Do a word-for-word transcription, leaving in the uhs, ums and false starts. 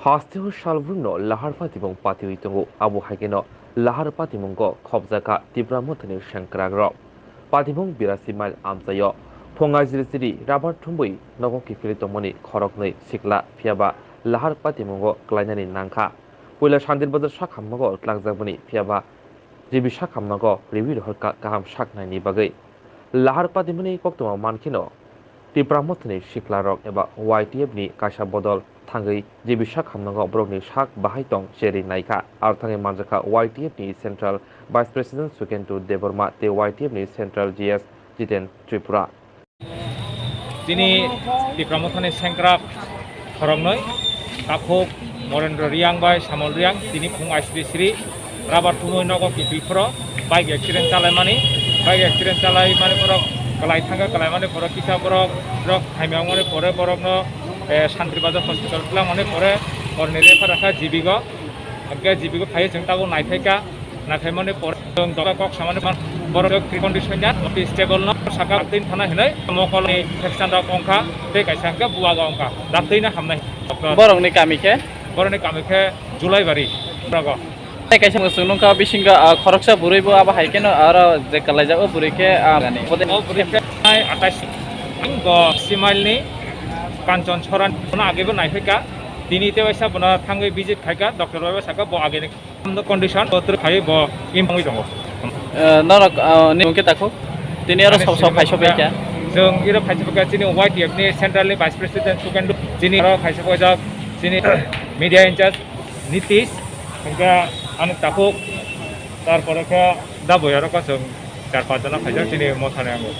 Hasteo salbrumno lahar patimung patiwi tongo, abo hai kheno lahar patimungo khopjakha Tipra Mothani sengkrakrok. Patimung birasi mile amchaio phung aisiri siri rabar thumbwi nogo kiphilwi tongmani khoroknwi sikla, phiyaba lahar patimungo klainani nangkha. Puila Santir Bazar sakhamnago tlakjakmani, phiyaba G B sakhamnago riwi rohorkha kaham saknaini bagwi. Lahar patimani koktwma mankheno Tipra Mothani siklarok eba Y T F ni kaisa bodol thangwi G B sakhamnago borokni sak bahai tong cherwi naikha. Aro thangwi manjakha Y T F ni Central Vice President Sukentu Debbarma tei Y T F ni Central G S Jiten Tripura. Chini Tipra Mothani sengkrak khoroknwi, takhuk Morendra Riang bai Samol Riang, tini phung aisiri siri rabar thumwi nogo kiphilwi phoro bike accident chalaimani, bike accident chalaimani borok kwlai thangkha, kwlaimani borok kisa borok, borok hamya wngmani pore borokno, eh, Santir Bazar hospital twlangmani pore porni refer rakha G B go, hwnkhe G B go phaiwi chwng tabuk naiphaikha. Naikhaimani pore chwng doktor kok samani man borok kri condition ya, office table no saka tin thana hinai mokol ni infection rok ongkha, tei kaisa hwnkhe buwago ongkha, daktwi no hamnai doktor. Borokni kami khe? Borokni kami khe Julaibari, Julaibari. Tei kaisa mwswk nungkha bisingo, ah, khoroksa bwrwi bo abo hai kheno aro je kwlaijak o bwrwi khe, ah, gani. O bwrwi khe atais bo Simail ni Kanchon Soran bono age bo naiphaikha, tini tei waisa bono thangwi visit khaikha, doctor bai saka bo age ni. Condition bo twrwk khai bo impangwi tongo. Eh, norok, ah, ni mungke takhuk? Tini aro ani sabo sabo sini phaiso mungke phaikha. Chwng iro phaiso phaikha chini Y T F ni central ni vice president Sukendu. Chini aro phaiso phaijak chini media in charge Nitish. Hwnkhe ani takhuk. Tarpore khe da boyaro khe chwng char panch jona phaijak chini mothani ango.